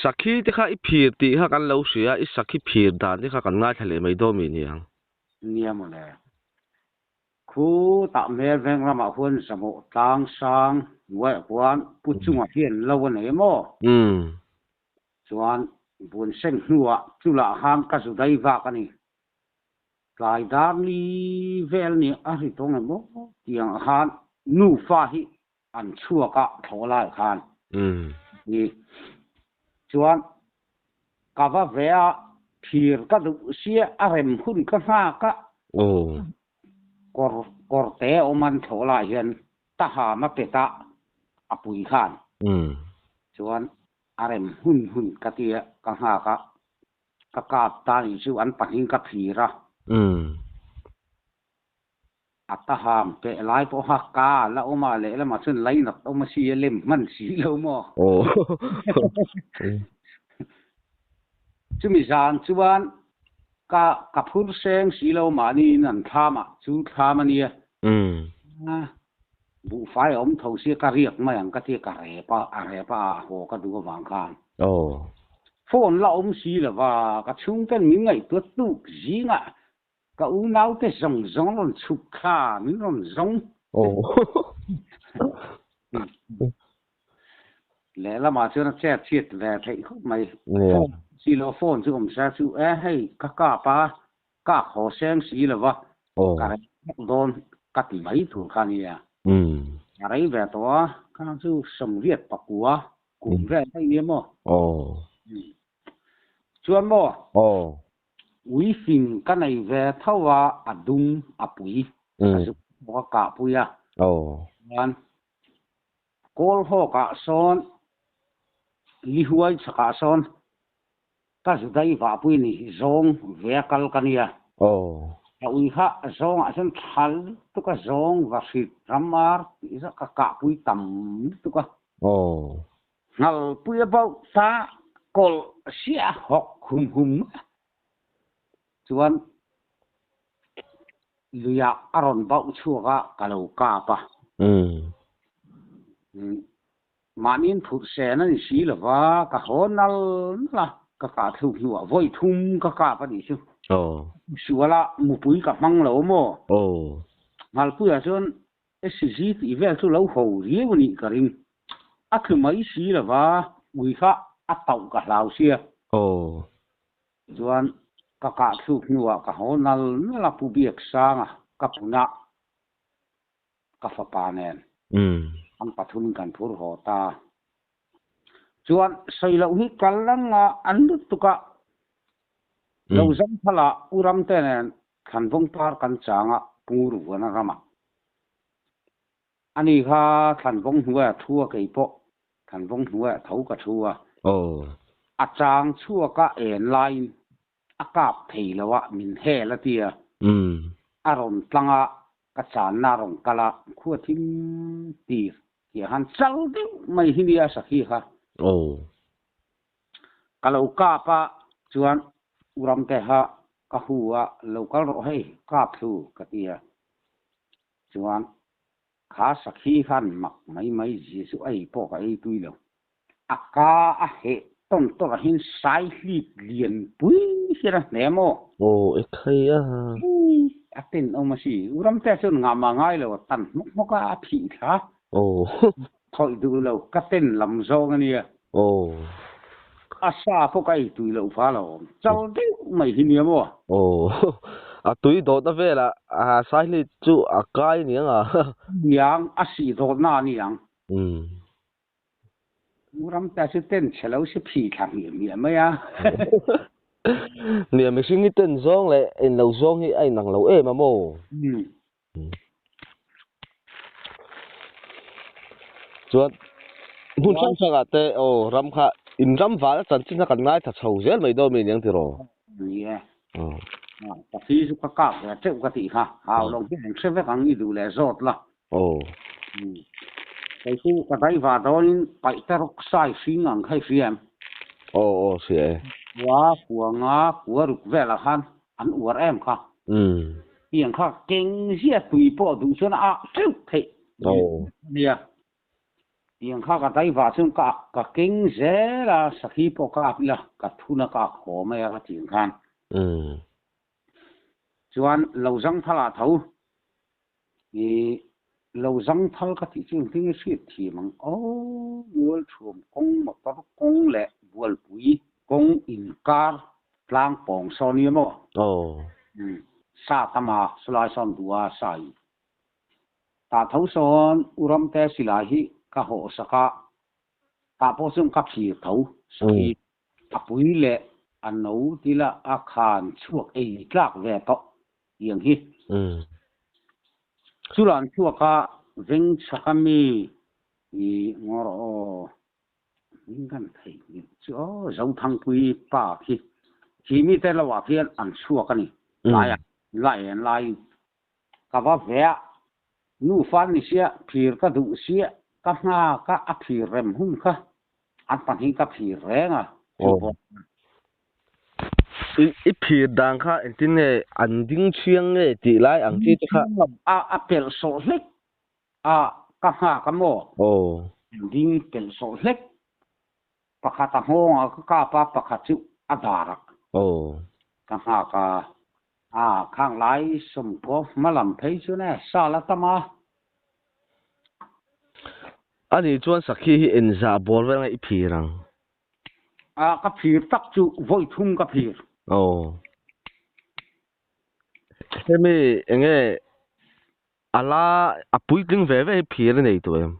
Sakhi te kha i phir tih kha kan lo hria a, i sakhi phir dan te kha kan ngaithla leh mai dawn mi niang. Nia mawle. Khu tah hmel veng ramah huan zamawh tlang sang hnuaiah khuan pu chungah hian lo a nei maw? Chuan buan seng hnuah chulah khan ka zu dai vak a ni. Tlai dar ni vel ni a ri tawng em maw tiang ah khan nufa hi an chhuak a thlawh lai khan ni. Chuan ka va ve a thir ka duh sia a rem hun ka nghak a. Kawr kawr te awm an thlawh lai hian ta ham a pet a a pui khan. Chuan a rem hun hun ka tia ka nghak a. Ka kap ta nih chu an pahnih ka phir a. A ta ham peh lai pawha ka la awm a, lehlamah chuan lainat awm a si a, lem hman si lo maw? Chumi zan chuan ka ka phur seng si lo mahniin an thlam ah chu thlam a nia. Buhfai a awm tho sia ka riak mai ang ka tia ka rep a, a rep a ah haw ka duh avang khan. Phone la awm si lova ka chhungten min ngaihtuah tuk zingah ka unaute zawng zawng rawn chhuk thla min rawn zawng. Lehlamah chuan a chet chhiat ve theih khawp mai. Phone si lo phone chu awm se chu e hei ka kap a Ka haw seng si lo va, ka rei vek dawn ka ti mai tur kha nia. Ka rei ve tawh a, khang chu sawmriat pakua kum vel daih nia maw? Chuan maw? Ui fing ka nei ve tho a, a dum a pui ka zuk bawk a kahpui a. Chuan kawl hawkah sawn lihuai chhakah sawn Ka zu dai vahpui ni zawng ve a kal ka nia. Ka ui kha zawngah chuan thal lutuk a zawng va hrit ram ar tih zah ka kahpui tam lutuk a. Nghalpui a bauh ta kawlh siah hawk hum hum a. Chuan luiah a rawn bauh chhuak a ka lo kap a. Mahniin phurh sen a ni si lo va, ka haw nal nal a, ka kah thluk hnuah vawi thum ka kap a nih chu. Suala mupui ka hmang lo maw? Nghalpuiah chuan SG tih vel chu lo ho riau a nih ka ring. A tlu mai si lo va, ui kha a tauh ka hlau sia. Chuan ka kah thluk hnuah ka haw nal nal a, Pu Biaksanga ka punah ka fapa nen an pathum kan phur haw ta. Chuan sawi loh hi kal reng a an lutuk a, lo zam phala U Ramte nen Thlanvawng par kan chang a Pur Vuana ramah. Ani kha Thlanvawng hnuaiah thu a kei pawh Thlanvawng hnuaiah tho ka thu a. A chang chhuak a en laiin a kap thei lo a, min hel a ti a. A rawn tlang a, ka channa a rawn kal a, khua thim tir tih ah khan chal deuh mai hi nia sakhi kha. Ka lo kap a, chuan U Ramte kha ka hu a, lo kal rawh hei, kap thlu ka ti a. Chuan kha sakhi khan mak mai mai zia chu ei pawh ka ei tui lo. A ka a heh tawn tawn ah hian sai hlit lian pui hian a hne maw? Aw e khai a. Hei a ten awm a si. U Ramtea chuan ngah mah ngai lo a tan hmawk hmawk a, a phih thla. Aw. Thawih duh lo, ka ten lam zawng a nia. Aw. A sa pawh ka ei tui loh fal a awm. Chal deuh mai hi nia maw? Aw. A tui dawtna velah sai hlit chu a kai aniang a. Niang, a sih dawtna a niang. Ram ta chu ten chhe lo si phi thla hmiah hmiah mai a. Nia mihring hi ten zawng leh in lo zawng hi a inang lo em a maw? Chuan hmun hrang hrang ah te aw ram kha in ram val a chanchin kha kan ngaithla chho zel mai dawn mi aniang tiraw? Ni e. Ka thi chu ka kap ve teuh ka tih kha. Hau lo hian an hre vek ang i duh leh zawt la. Kei chu ka driver dawnin paih te rawk sai hring ang kha i hria em? Aw aw hria e. Kua kua nga kua ruk velah khan an uar em kha. Tiang kha keng ziah tui pawh duh chuan a ah teuh theih nia. Tiang kha ka daiva chuan ka ak ka keng zel a, sakhi pawh ka ak ila ka thun a ka ak haw mai a ka tiang khan. Chuan lo zangthal ah tho i lo zangthal ka tih chu engtin nge hriat thiam ang aw Mualthuam kawng motor kawng leh Bualpui kawng inkar tlang pawng sawn i maw? Sa tam a sawlai sawn duh a sa i Tah tho sawn u Ramte silai hi ka hawh sak a, tah pawh chuan ka phir tho. Sakhi a pui leh a no tila a khan chhuak ei tlak ve tawh tiang hi. Chulan chhuak a veng chhak a mi i ngawr aw hming kan theih nghilh chu aw Zothangpui pa khi khi mite lo ah khian an chhuak a ni tlaiah la en laiin. Ka va ve a, nufa ni sia, phir ka duh sia, ka nghak a, a phir rem hun kha an pahnih ka phir reng a, chu pawh. I phir dan kha engtin nge an ding chhiang nge tih lai ang chi te kha? A a pelh sawh hlek a, ka nghak a maw? Aw. An ding pelh sawh hlek, pakhat a nghawng a ka kap a, pakhat chu a dar a. Aw. Ka nghak a. A, khang lai sawmkaw hma lam phei chu ne sa la tam a. A nih chuan sakhi hi enzah bawr vel nge i phir ang? A, ka phir tak chu vawi thum ka phir. Aw. Hemi enge a la a puitling ve ve hi phir a nei tawh em?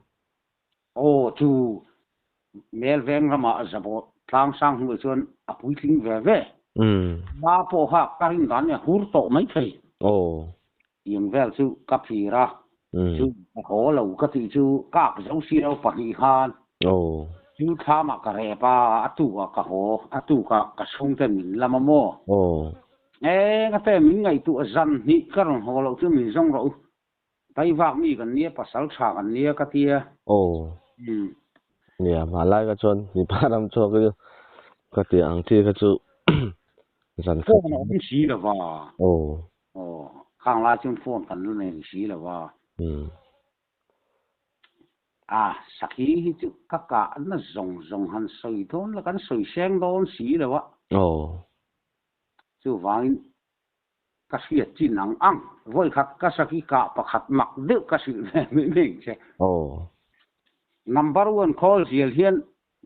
Aw, chu Melveng ramah Zabawh tlangsang hnuai chuan a puitling ve ve. Hma pawha ka rin dan nia hur tawh mai thei. Tiang vel chu ka phir a, chu ka haw lo ka tih chu ka ak zo si lo pahnih khan. Chu thlamah ka rep a, a tukah ka haw, a tukah ka chhungte min lam a maw? Eng ate min ngaihtuah zan hnih ka rawn haw loh chu min zawng rawh u. Taivak mi kan nia, pasal tha kan nia ka tia. Aw. Nia, hmanlai kha chuan mipa ram chhuak hi chu ka tih ang chi kha chu zan khat. Phone a awm si lo va. Aw. Aw, khang lai chuan phone kan la nei si lo va. A, sakhi hi chu ka kahna zawng zawng han sawi dawn la, kan sawi seng dawn si lo a. Aw. Chuvangin Ka hriat chin ang ang. Vawikhat ka saki kah pakhat mak deuh ka hrilh ve mai mai ang che. Number one call zial hian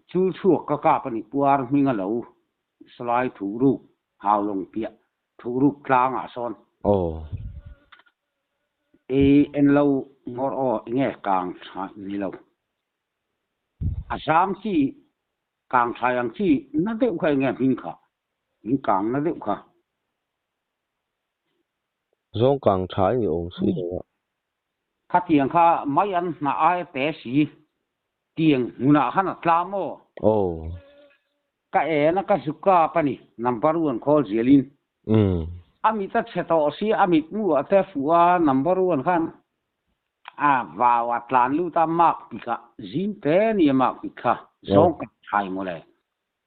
chul chhuak ka kap a ni puar hming a lo salai thuh ruk hau lawng piah thuh ruk tlang ah sawn. I en lo ngawr aw enge kang tha ni lo. A zam chi kang thai ang chi na deuh kha enge hming kha. Min kang na deuh kha. Zawng kang tha i ni awm si lo a. Khatiang kha mai an hnah ai a te si. Tiang hmunah khan a tla maw? Aw. Ka en a ka zu kap a ni, number one call zialin. A mit a chhe tawh si, a mitmu a te fuh a, number one khan a vau a tlan lut a, mark pikah zim te a ni a mark pik kha, zawng kang thai mawle.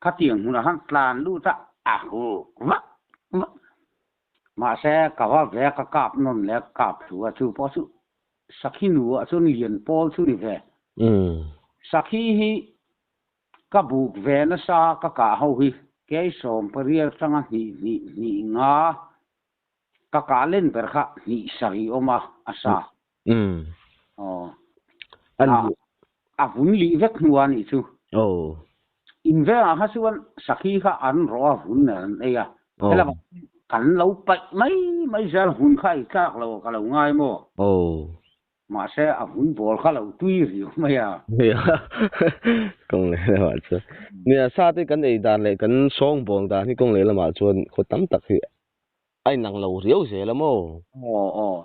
Khatiang hmunah khan tlan lut a, a huk vak vak. Mahse, ka va ve a, ka kap nawn leh a, ka kap thu a, chu pawh chu Sakhi nu ah chuan lian pawl chu ni ve. Sakhi hi ka buk ve nasa ka kah ho hi keisawm pariat atanga hnih hnih hnih nga ka kah len ber kha hnih sarih awm a, a sa. Aw. A vun lih vek hnu a nih chu. In vengah kha chuan sakhi kha an rawh a vun nen an ei a. Helama kan lo paih mai mai zel hun kha ei tlak lo ka lo ngai maw? Mahse a vun bawl kha lo tui riau mai a. Nia kawng leh lamah chuan nia sa te kan ei dan leh kan sawng bawl dan hi kawng leh lamah chuan khaw tam tak hi A inang lo riau zel a maw? Aw aw.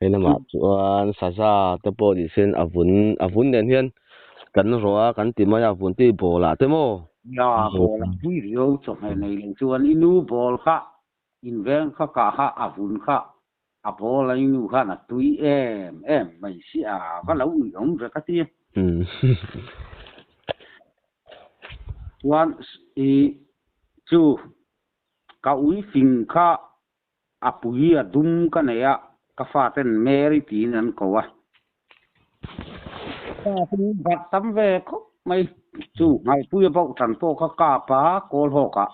Hei lamah chuan saza te pawh ni sen a vun a vun nen hian kan rawh a kan ti mai a vun te hi ball ah te maw? Nia ball ah pui riau chawhmeh nei lo chuan i nu ball kha in veng kha kah kha a vun kha a ball a i nu khan a tui em em mai si a va lo uiawm ve ka ti. Chuan i chu Ka ui fing kha a pui a dum ka nei a, ka faten Mary tiin an ko a. Bat tam ve khawp mai. Chu Ngaipuia bauh tan pawh kha kap a, kawl hawk ah.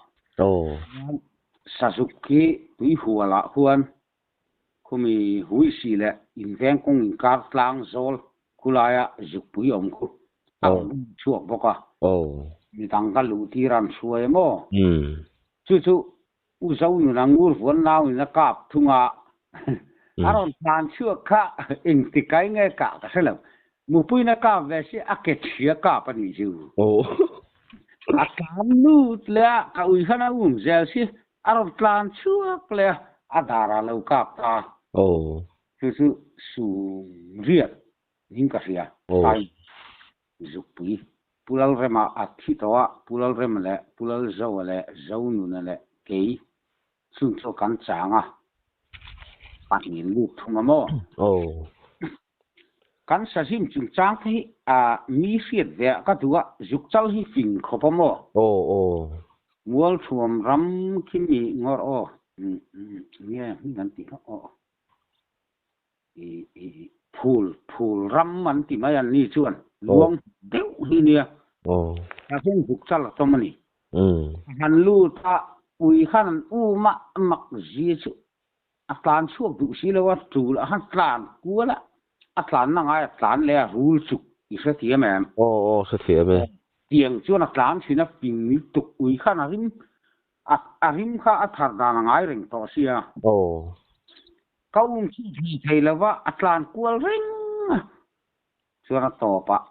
Sazuk khi tui hual ah khuan khumi huisi leh inveng kawng inkar tlang zawl khulaia zukpui awm khu a rawn um chhuak bawk a. Midang ka luh tir an hruai em aw? Chu chu U Zonuna ngur vuan nauin a kap thung a, a rawn tlan chhuak kha engti kai nge kah ka hre lo. Mupuiin a kap ve si a ke chhia kap a nih chu. A tlan lut leh a, ka ui khan a um zel si, a rawn tlan chhuak leh a, a dar ah lo kap ta. Chu chu sum riat Ning ka hria. Kai Zukpui, Pu Lalrema a thi tawh a, Pu Lalrema leh Pu Lalzoa leh Zonuna leh kei chung chu kan chang a, pahnih lut thung a maw? Kan sazim chungchang te hi a mi hriat ve ah ka duh a, Zukchal hi fing khawp a maw? Mualthuam ram khi mi ngawr aw, nge hming an tih kha aw. Phul phul ram an ti mai an ni chuan luang deuh hi nia. Tah hian zuk chal a tawm a ni. A han lut a, ui khan an um a, a mak zia chu a tlan chhuak duh si lo a, tul a han tlan kual a, a tlanna ngai a tlan leh a rul chuk i hrethiam em? Aw aw hrethiam e. Tiang chuan a tlan thin a, ping tuk ui khan a rim A rim kha a thar dan a ngai reng tawh sia. Ka um chu thei thei lo va, a tlan kual reng a. Chuan a tawpah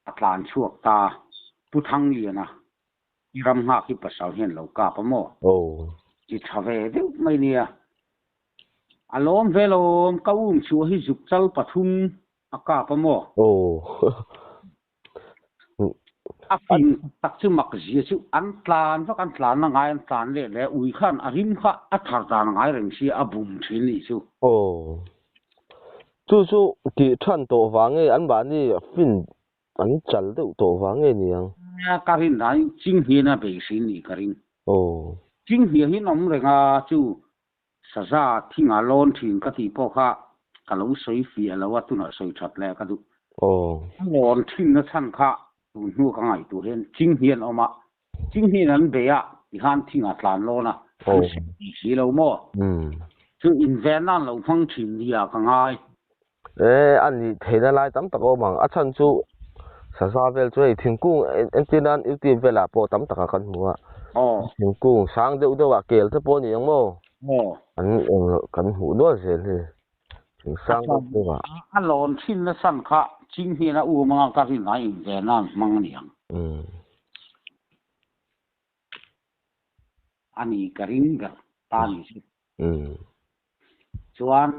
a tlan chhuak ta. Pu Thangliana, i ram nghak hi pasal hian lo kap a maw? Chi tha ve deuh mai nia. A lawm ve lawm, ka um chhuah hi zuk chal pathum a kap a maw? A fing tak chu mak zia chu an tlan vak an tlan a ngai an tlan leh leh ui khan a rim kha a thar dan a ngai reng sia a bum thin nih chu. Aw. Chu chu tih than tawh vang nge an mahni fin an chal deuh tawh vang nge niang? Ka rin dan in Chinghnian a bei hrin nih ka ring. Aw. Chinghnia hi an awm reng a chu Saza thinga lawn thin ka tih pawh kha ka lo sawi fiah lo a, tunah sawi that leh ka duh. A lawn thinna chhan kha tun hnu ka ngaihtuah hian Chinghian awm a, Chinghian an bei a tikhan thinga tlan lawn a, an hre thei si lo maw? Chu invenna an lo hmang thin nia ka ngai. E, a nih theihna lai tam tak a awm ang. A chhan chu saza vel chu hei thingkung entir nan YouTube velah pawh tam takah kan hmu a. Thingkung sang deuh deuhah kel te pawh a ni ang maw? An eng kan hmuh nual zel hi. Thing sang deuh deuhah. A lawn thinna chhan kha Chinghian a um anga ka rin a inven a an hmang a ni ang. A ni ka ring ber ta ni chu. Chuan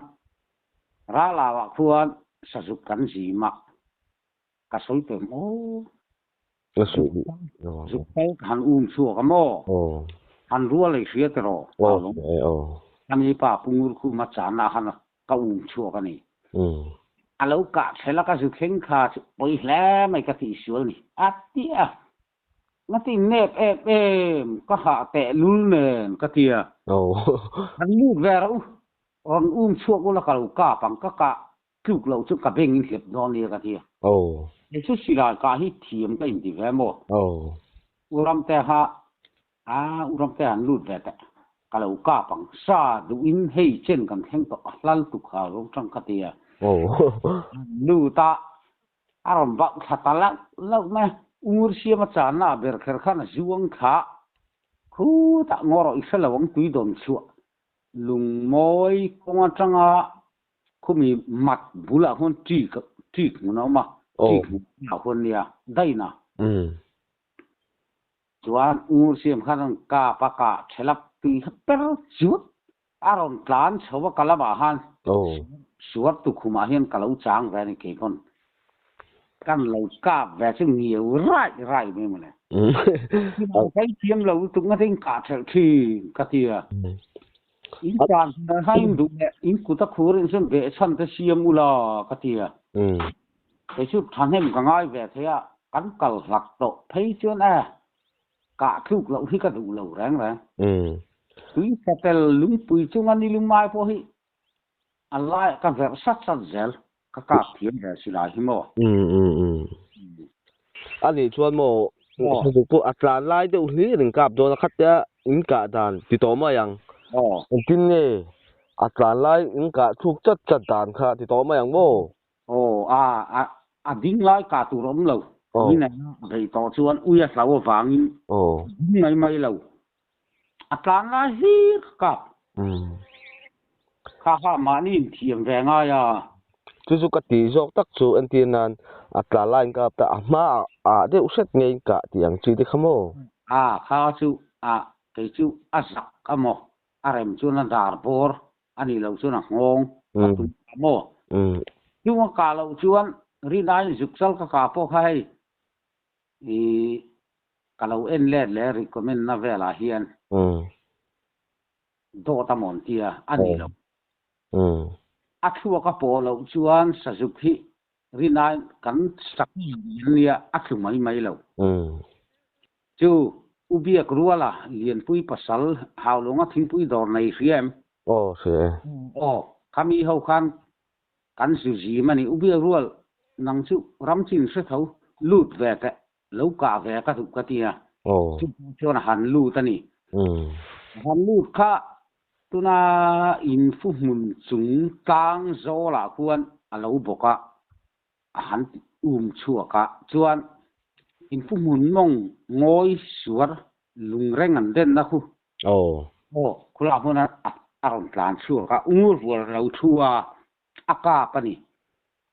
Ralauah khuan sazuk kan zim a, ka sawi tawh em aw? Zuk kal ka han um chhuak a maw? Han rual ei hria tiraw? Ka ni pa Pu Ngurkhuma chanah khan ka um chhuak a ni. A lo kah ṭhel a ka zu thleng kha chu pawi hle mai ka tihsual ni a ti a. Nga ti nep em em ka hah teh lul nen ka ti a. Kan lut ve rawh u, rawn um chhuak ula ka lo kap ang, ka kah tluk loh chu ka beng in hlep dawn nia ka ti a. Kei chu silai kah hi thiam ka inti ve maw? U Ramte kha a U Ramte han lut ve teh, ka lo kap ang, sa duh in hei chen kan thleng tawh a hlal tuk ha ro tang ka ti a. Lut a, A rawn bauh thla ta lauh lauh mai a, Ungur siam a channa ah ber kher khan a zuang thla a, khutah ngaw rawh i hre lo ang tui dawn chhuah lungmawi kawng atanga khumi mat bulah khuan ṭik ṭik hmun a awm a, ṭik hmun ah khuan nia daina. Chuan Ungur siam khan a rawn kap a, kah ṭhelap tui kha per chuat A rawn tlan chho a ka lamah khan suar tukhumah hian ka lo chang ve a ni kei pawn kan lo kap ve chu ngiau raih raih mai mawle. Kai thiam lo lutuk nga te in kah thelh thin ka ti a. In tan hmel kha in duh leh in kut a khur in chuan behchhan te siam ula ka ti a. Kei chu thahnem ka ngai ve thei a, kan kal hlak tawh phei chuan e Kah tluk loh hi ka duh lo reng reng. Tui satel lungpui chunga ni lumai pawh hi a laiah ka verh sat sat zel. Ka kap thiam ve silai hi maw. A nih chuan maw sazuk pawh a tlan lai deuh hlir in kap dawn a khatia in kah dan ti tawh mai ang. Engtin nge a tlan lai in kah thluk chat chat dan kha ti tawh mai ang maw? Aw a a ding lai kah tur a awm lo. Ui nena a beih tawh chuan ui a hlau avangin ding mai mai lo. A tlan lai hlir ka kap. Kha kha mahni in thiam ve ngai a. Chu chu ka tih zawk tak chu entir nan a tlan lai in kap ta a hma ah deuh hret nge in kah tih ang chi te kha maw? A kha chu a kei chu a zak a maw a rem chuan a dar bawr a nih loh chuan a nghawng a tum a maw? Chung a kah loh chuan rinaiin zukchal ka kah pawh kha hei I ka lo en let leh recommend na velah hian dawt a mawn tia a ni lo. A thluak a pawh loh chuan sazuk hi rinai kan sak lian nia a thlu mai mai lo. Chu U Biak Ruala Lianpui pasal Haulunga thingpui dawr nei hria em? Aw hria e. Aw, khami ho khan Kan zu zim a ni. U Biak Rual, nang chu ram chin hre tho, lut ve teh, lo kah ve ka duh ka ti a. Chu pawh chuan a han lut a ni. A han lut kha tuna infu hmun chung tlang zawlah khuan a lo bawk a, a han um chhuak a. Chuan infu hmun mawng ngawi suar lungreng an denna khu Aw, khulai hmuna a rawn tlan chhuak a, ungur vual a lo thu a, a kap a ni.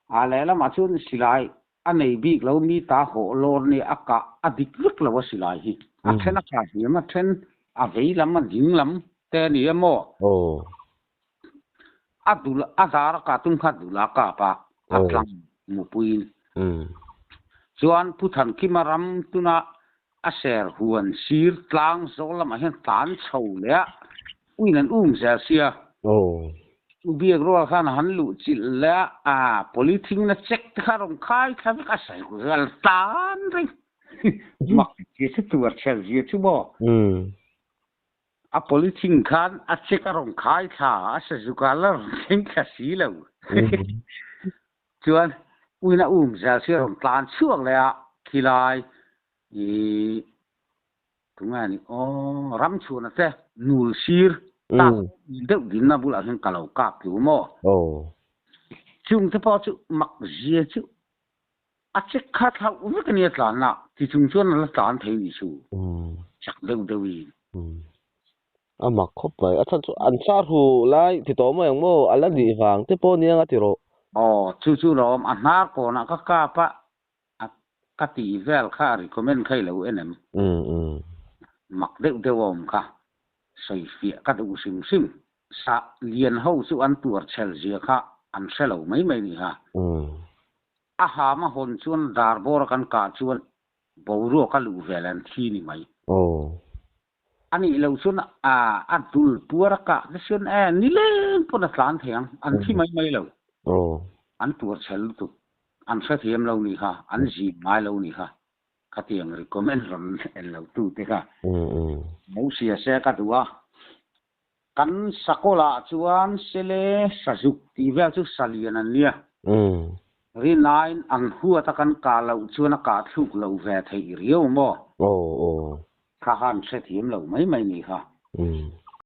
A lehlamah chuan silai a nei bik lo, mi ta hawh lawr nia a kah a dik vek lo a silai hi. A then a kah hniam, a then a vei lam, a ding lam te a ni a maw? A dul a dar a kah tum kha a dul a kap a, a tlang mupuiin. Chuan Pu Thankima ram tuna A ser huan sir tlang zawl lamah hian tlan chho leh a, uin an um zel sia. U Biak rual khan a han luh chilh leh a, a polythene na check te kha a rawn khai thla vek a, sawi vel tan reng. Mak zia chu tuar chhel zia chu maw. A polythene khan a check a rawn khai thla a, sazuka la rawn thleng thla si lo. Chuan uin a um zel sia a rawn tlan chhuak leh a, khilai I tunge a nih aw ram chhuahna te nul sir tak deuh dinna bulah hian ka lo kap tlu maw? Chung te pawh chu mak zia chu a check kha thlauh vek a nia tlanna ti chung chuan a la tlan thei ni chu chak deuh deuhin. A mak khawp mai. A chhan chu an char hu lai ti tawh mai ang maw? A la nih vang te pawh nia nga ti rawh. Aw chu chu lawm a hnar kawnah ka kap a A ka tih vel kha a recommend kha i lo en em? Mak deuh deuh a awm kha. Sawifiah ka duh hrim hrim. Sa lian ho chu an tuar chhel zia kha an hre lo mai mai ni ha. A ham a hawn chuan dar bawr a kan kah chuan boruak a luh vel an thi ni mai. A nih loh chuan a a dul puar a kah te chuan e nileng pawn a tlan thei ang, an thi mai mai lo. An tuar chhel lutuk, an hrethiam lo nih kha, an zim ngai lo nih kha, khatiang recommend rawn en lo tu te kha. Lo hria se ka duh a, kan sakawlah chuan sele sazuk tih vel chu salian an nia. Rinain an huat a kan kah loh chuan a kah thluk lo ve theih riau maw? Kha han hrethiam lo mai mai nih kha.